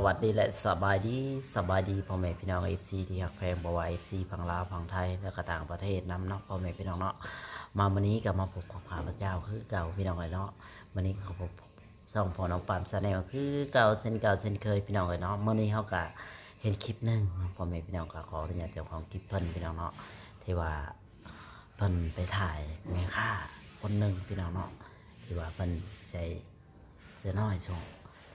ສະຫວັດດີ ແລະ ສະບາຍດີ, ສະບາຍດີພໍ່ແມ່ພີ່ນ້ອງ ເອັຟຊີ ທີ່ຮັກແພງ, ບໍ່ວ່າ ເອັຟຊີ ຝັ່ງລາວ, ຝັ່ງໄທ ແລະ ກໍຕ່າງປະເທດນຳເນາະ ພໍ່ແມ່ພີ່ນ້ອງເນາະ. ມາມື້ນີ້ກໍມາພົບກັບຂ້າພະເຈົ້າຄືເກົ່າ ພີ່ນ້ອງເອີຍເນາະ. ມື້ນີ້ກໍພົບຊ່ອງພໍ່ນ້ອງປາມ Channel ຄືເກົ່າ ເຊັ່ນເກົ່າເຊັ່ນເຄີຍ ພີ່ນ້ອງເອີຍເນາະ. ມື້ນີ້ເຮົາກໍເຫັນຄລິບໜຶ່ງເນາະ ພໍ່ແມ່ພີ່ນ້ອງ, ກໍຂໍອະນຸຍາດເຈົ້າຂອງຄລິບເພິ່ນ ພີ່ນ້ອງເນາະ, ທີ່ວ່າ ເພິ່ນໄປຖ່າຍແມ່ຄ້າຄົນໜຶ່ງ ພີ່ນ້ອງເນາະ, ທີ່ວ່າເພິ່ນໃສ່ເສື້ອນ້ອຍ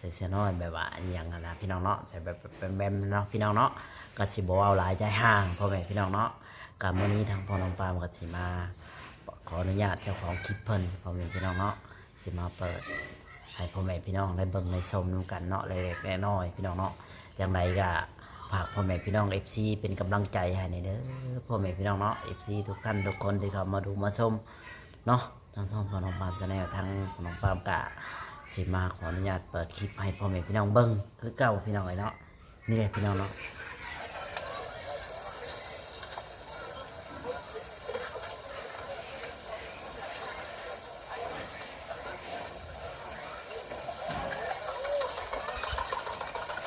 ໃສ່ເສື້ອນ້ອຍແບບວ່າອີ່ຫຍັງຫັ້ນນະ ພີ່ນ້ອງເນາະ, ໃສ່ແບບແບມໆເນາະ ພີ່ນ້ອງເນາະ. ກໍຊິບໍ່ເວົ້າຫຼາຍໃຈຫ່າງ ພໍ່ແມ່ພີ່ນ້ອງເນາະ. ກໍມື້ນີ້ທາງພໍ່ນ້ອງປາມກໍຊິມາຂໍອະນຸຍາດເຈົ້າຂອງຄລິບເພິ່ນ ພໍ່ແມ່ພີ່ນ້ອງເນາະ, ຊິມາເປີດໃຫ້ພໍ່ແມ່ພີ່ນ້ອງໄດ້ເບິ່ງໄດ້ຊົມນຳກັນເນາະ ເລັກໆນ້ອຍໆ ພີ່ນ້ອງເນາະ. ຈັ່ງໃດກໍຝາກພໍ່ແມ່ພີ່ນ້ອງ ເອັຟຊີ ເປັນກຳລັງໃຈໃຫ້ແດ່ເດີ ພໍ່ແມ່ພີ່ນ້ອງເນາະ, ເອັຟຊີ ທຸກທ່ານທຸກຄົນທີ່ເຂົ້າມາດູມາຊົມເນາະ. ທາງຊ່ອງຂອງນ້ອງປາມ Channel ທາງຂອງນ້ອງປາມກະຊິມາຂໍອະນຸຍາດເປີດຄລິບໃຫ້ພໍ່ແມ່ພີ່ນ້ອງເບິ່ງຄືເກົ່າ ພີ່ນ້ອງເອີຍເນາະ. ນີ້ແຫຼະ ພີ່ນ້ອງເນາະ,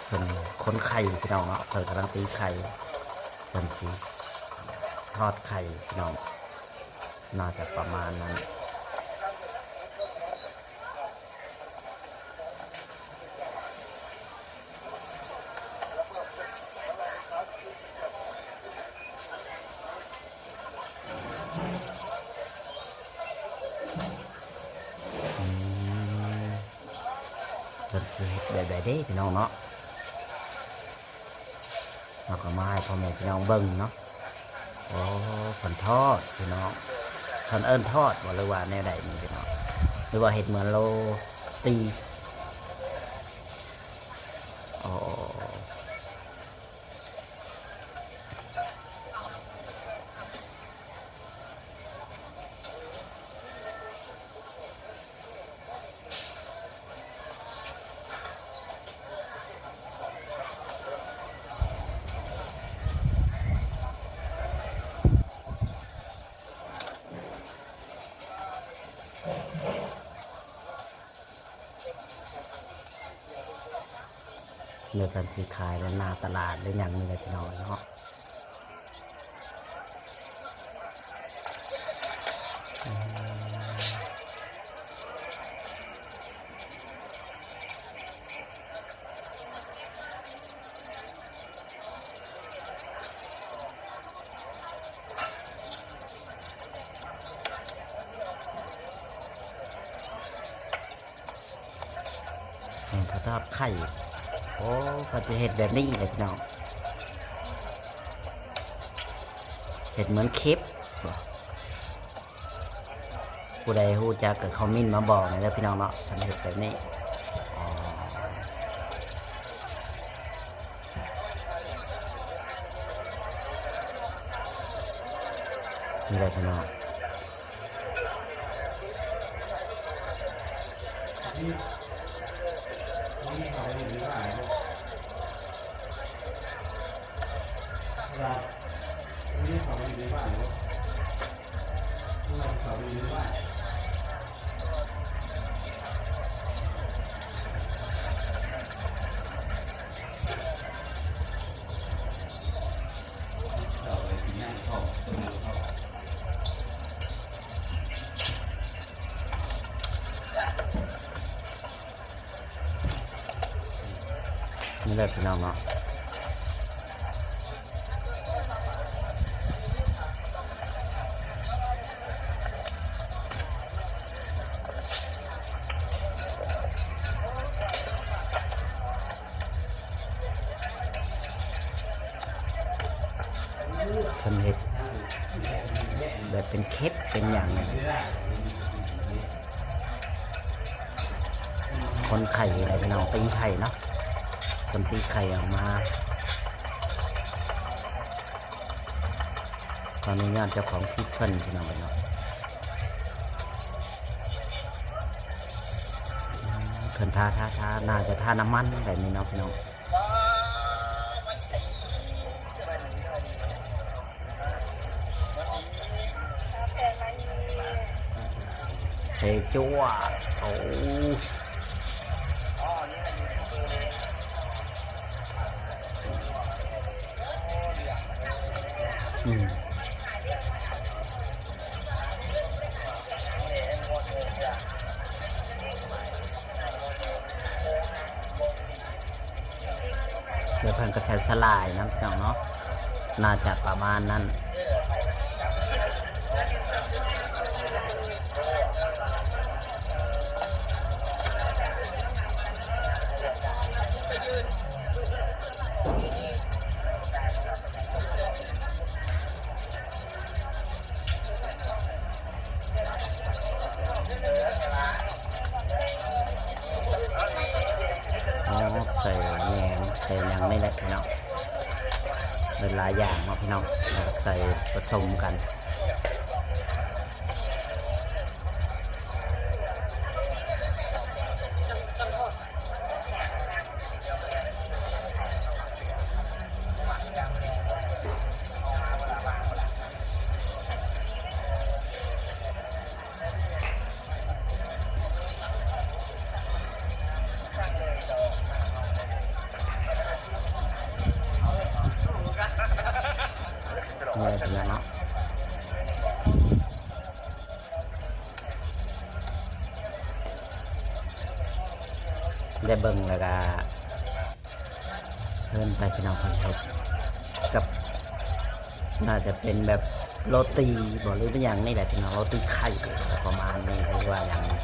ເພິ່ນຄົນໄຂ່ ພີ່ນ້ອງເນາະ, ເພິ່ນກຳລັງຕີໄຂ່, ເພິ່ນຊິທອດໄຂ່ ພີ່ນ້ອງ. ໜ້າຈະປະມານນັ້ນ. ອືມ ເພິ່ນຊິເຮັດແບບໃດເດ້ ພີ່ນ້ອງເນາະ? ເຮົາກໍມາໃຫ້ພໍ່ແມ່ພີ່ນ້ອງເບິ່ງເນາະ. ໂອ້ ເພິ່ນທອດພີ່ນ້ອງ, ເພິ່ນເອີ້ນທອດບໍ່ ຫຼືວ່າແນວໃດນີ້ພີ່ນ້ອງ? ຫຼືວ່າເຮັດເໝືອນໂລຕີ? ອໍ. ແລ້ວເພິ່ນຊິຂາຍຢູ່ໜ້າຕະຫຼາດ ຫຼືຫຍັງນີ້ແຫຼະ ພີ່ນ້ອງເນາະ. ເພິ່ນກໍທອດໄຂ່. ໂອ້ ເພິ່ນຈະເຮັດແບບນີ້ເລີຍພີ່ນ້ອງ, ເຮັດເໝືອນເຄັບບໍ? ຜູ້ໃດຮູ້ຈັກກໍຄອມເມັນມາບອກແດ່ເດີພີ່ນ້ອງເນາະ, ເພິ່ນເຮັດແບບນີ້. ອໍ ນີ້ແຫຼະພີ່ນ້ອງ. ນີ້ແຫຼະພີ່ນ້ອງເນາະ. ເພິ່ນເຮັດແບບເປັນເຄັບເປັນຫຍັງ. ຄົນໄຂ່ແຫຼະພີ່ນ້ອງ, ຕີໄຂ່ເນາະ, ເພິ່ນຕີໄຂ່ອອກມາ. ຂໍອະນຸຍາດເຈົ້າຂອງຄລິບເພິ່ນ ພີ່ນ້ອງເນາະ. ເພິ່ນທາ ທາ ທາ ໜ້າຈະທານ້ຳມັນແບບນີ້ເນາະ ພີ່ນ້ອງ. ເທຈົວດ ໂອ້. ແລ້ວເພິ່ນກໍໃສ່ສາຫຼ່າຍນຳ ພີ່ນ້ອງເນາະ ໜ້າຈະປະມານນັ້ນ. ອໍ ໃສ່ແໜມ ໃສ່ຫຍັງນີ້ແຫຼະພີ່ນ້ອງ ຫຼາຍໆຢ່າງເນາະພີ່ນ້ອງ ແລ້ວກໍໃສ່ປະສົມກັນ. ນີ້ແຫຼະພີ່ນ້ອງເນາະ ໄດ້ເບິ່ງແລ້ວກະ ເພິ່ນໄປ ພີ່ນ້ອງ ເພິ່ນເຮັດກັບ ໜ້າຈະເປັນແບບໂຣຕີບໍ ຫຼືເປັນຫຍັງນີ້ແຫຼະພີ່ນ້ອງ ໂຣຕີໄຂ່ປະມານນີ້ ຫຼືວ່າຫຍັງນີ້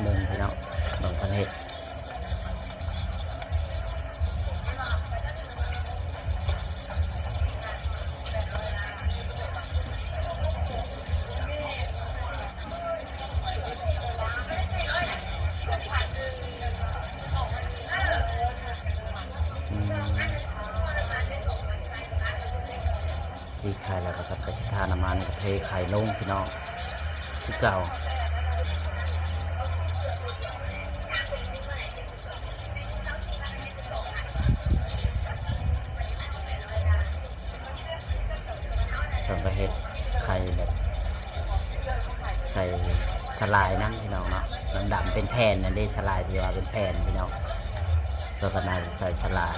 ເບິ່ງພີ່ນ້ອງ ເບິ່ງເພິ່ນເຮັດ. ອືມ ຕີໄຂ່ແລ້ວກໍ ກໍຊິທານ້ຳມັນ ກໍເທໄຂ່ລົງ ພີ່ນ້ອງ ຄືເກົ່າ. ເພິ່ນກໍເຮັດໄຂ່ແບບໃສ່ສາຫຼ່າຍນຳ ພີ່ນ້ອງເນາະ ດຳໆເປັນແຜ່ນນັ້ນເດ້ ສາຫຼ່າຍທີ່ວ່າເປັນແຜ່ນ ພີ່ນ້ອງ ເພິ່ນກໍໜ້າຈະໃສ່ສາຫຼ່າຍ.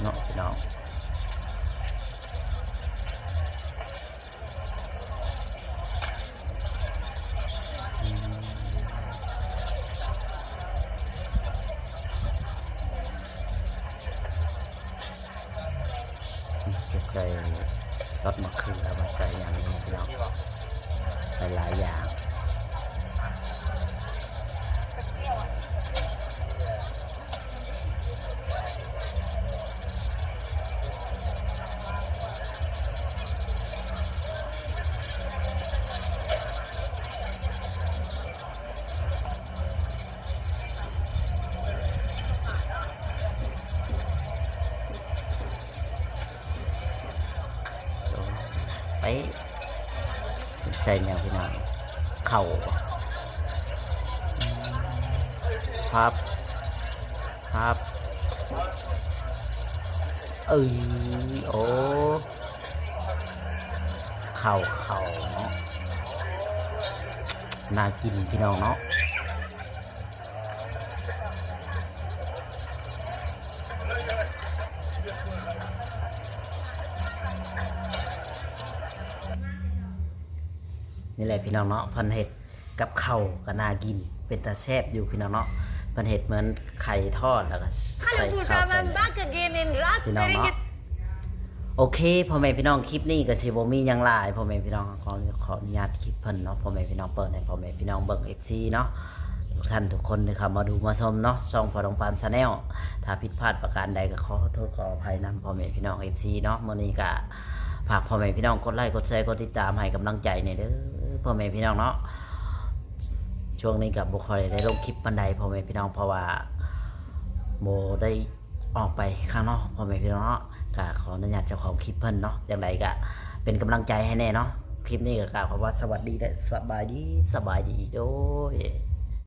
ເນາະ ພີ່ນ້ອງ. ອືມ ຈະໃສ່ຊອດມະເຂືອ ມາໃສ່ຫຍັງນີ້ພີ່ນ້ອງ ໃສ່ຫຼາຍຢ່າງ. ໄປ ໃສ່ຫຍັງພີ່ນ້ອງ ເຂົ້າ ພັບ ພັບ ເອີ ໂອ້ ເຂົ້າ ເຂົ້າເນາະ ໜ້າກິນພີ່ນ້ອງເນາະ. ນີ້ແຫຼະພີ່ນ້ອງເນາະ ເພິ່ນເຮັດກັບເຂົ້າກໍໜ້າກິນ ເປັນຕາແຊບຢູ່ພີ່ນ້ອງເນາະ ເພິ່ນເຮັດເໝືອນໄຂ່ທອດ ແລ້ວກໍໃສ່ເຂົ້າໃສ່ຫຍັງ ພີ່ນ້ອງເນາະ. ໂອເຄ ພໍ່ແມ່ພີ່ນ້ອງ ຄລິບນີ້ກໍຊິບໍ່ມີຫຍັງຫຼາຍ ພໍ່ແມ່ພີ່ນ້ອງ ຂໍ ຂໍອະນຸຍາດຄລິບເພິ່ນເນາະ ພໍ່ແມ່ພີ່ນ້ອງ ເປີດໃຫ້ພໍ່ແມ່ພີ່ນ້ອງເບິ່ງ ເອັຟຊີ ເນາະ ທຸກທ່ານທຸກຄົນທີ່ເຂົ້າມາດູມາຊົມເນາະ ຊ່ອງພໍ່ດອງປາມ Channel ຖ້າຜິດພາດປະການໃດກໍຂໍໂທດຂໍອະໄພນຳພໍ່ແມ່ພີ່ນ້ອງ ເອັຟຊີ ເນາະ. ມື້ນີ້ກໍຝາກພໍ່ແມ່ພີ່ນ້ອງກົດໄລ ກົດແຊ ກົດຕິດຕາມໃຫ້ກຳລັງໃຈແດ່ເດີ ພໍ່ແມ່ພີ່ນ້ອງເນາະ. ຊ່ວງນີ້ກໍບໍ່ຄ່ອຍໄດ້ລົງຄລິບປານໃດ ພໍ່ແມ່ພີ່ນ້ອງ ເພາະວ່າບໍ່ໄດ້ ອອກໄປຂ້າງນອກ ພໍ່ແມ່ພີ່ນ້ອງເນາະ ກະຂໍອະນຸຍາດເຈົ້າຂອງຄລິບເພິ່ນເນາະ ຈັ່ງໃດກະເປັນກຳລັງໃຈໃຫ້ແດ່ເນາະ. ຄລິບນີ້ກະກ່າວຄຳວ່າສະຫວັດດີ ແລະ ສະບາຍດີ ສະບາຍດີ ໂດຍ.